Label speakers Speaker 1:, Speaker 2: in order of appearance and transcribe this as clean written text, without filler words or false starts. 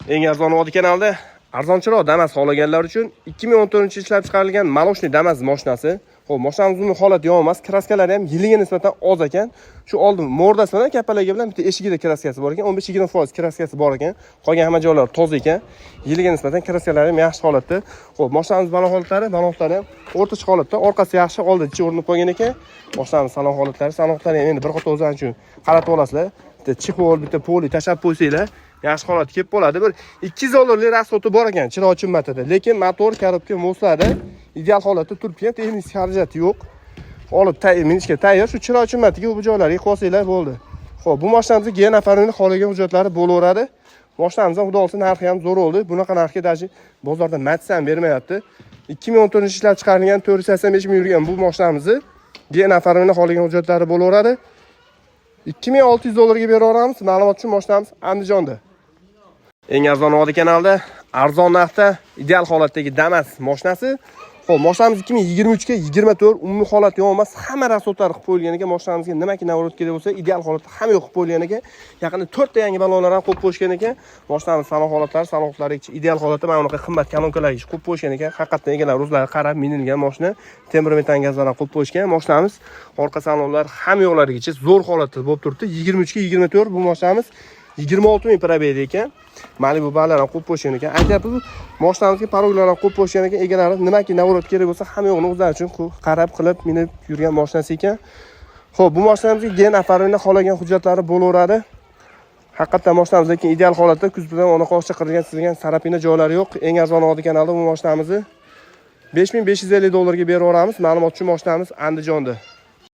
Speaker 1: Eng arzon Vodiy kanalida arzonchiroq Damas xohlaganlar uchun 2014 ishlab chiqarilgan молочный Damas mashinasi. Xo'p, mashinamiz umumiy holati yomon emas, краска lari ham yiliga nisbatan oz ekan. Shu oldin морда si bilan, kapalagi bilan, bitta eshigida краска si bor ekan, 15-20% краска si bor ekan. Qolgan hamma joylari toza ekan. Yiliga nisbatan краска lari ham yaxshi holatda. Xo'p, mashinamiz balon holatlari ham o'rtacha holatda, orqasi yaxshi, oldi ichi urinib qolgan ekan. Mashinamiz salon holatlari ham endi bir qator o'zlari uchun qaratib olasizlar. Bitta чехол, bitta poli tashlab qo'ysanglar, yaxshi holatga kelib qoladi. Bir 200 dollarlik расход i bor ekan Chiroqchi matida. Lekin motor, коробка, мост lari ideal holatda turibdi, texnik xarajati yo'q. Olib minishga tayyor. Shu Chiroqchi matiga bu joylarga qo'ysanglar bo'ldi. Xo'p, bu mashinamizga ген оформление, xohlagan hujjatlari bo'laveradi. Mashinamiz ham, xudo xohlasa, narxi ham zo'r bo'ldi. Bunaqa narxga даже bozorda Matiz ham bermayapti. 2014 ishlab chiqarilgan, 485 ming yurgan bu mashinamizni ген оформление, xohlagan hujjatlari bo'laveradi. 2600 dollarga beraveramiz. Ma'lumot uchun, mashinamiz Andijonda. Eng arzon Vodiy kanalida arzon narxda ideal holatdagi Damas mashinasi. Xo'p, mashinamiz 2023 ga 24, umumiy holat yomon emas. Hamma расход lari qilib qo'yilgan ekan. Mashinamizga nimaki наворот kerak bo'lsa, ideal holatda hamma yo'q qilib qo'yilgan ekan. Yaqinda 4 ta yangi balonlar ham qo'yib qo'yishgan ekan. Mashinamiz salon holatlari ideal holatda, mana bunaqa qimmat kolonkalar qo'yib qo'yishgan ekan. Haqiqatdan egalari o'zlari qarab minilgan mashina. Temir metan gazlar ham qo'yib qo'yishgan. Mashinamiz orqa salonlar hamma yoqlarigacha zo'r holatda bo'lib turibdi. 23 ga 24 bu mashinamiz 26 ming пробег ekan. Malibu barlar ham qo'yib qo'yishgan ekan. Aytyapmiz, mashinamizga порог lar ham qo'yib qo'yishgan ekan. Egalari nimaki наворот kerak bo'lsa, hamma yo'g'ini o'zlari uchun qarab qilib minib yurgan mashinasi ekan. Xo'p, bu mashinamizga ген оформление, xohlagan hujjatlari bo'laveradi. Haqiqatdan mashinamiz lekin ideal holatda, kuzovdan unaqa oqcha qirilgan, chizilgan царапина joylari yo'q. Eng arzon Vodiy kanalida bu mashinamizni 5550 dollarga beraveramiz. Ma'lumot uchun, mashinamiz Andijonda.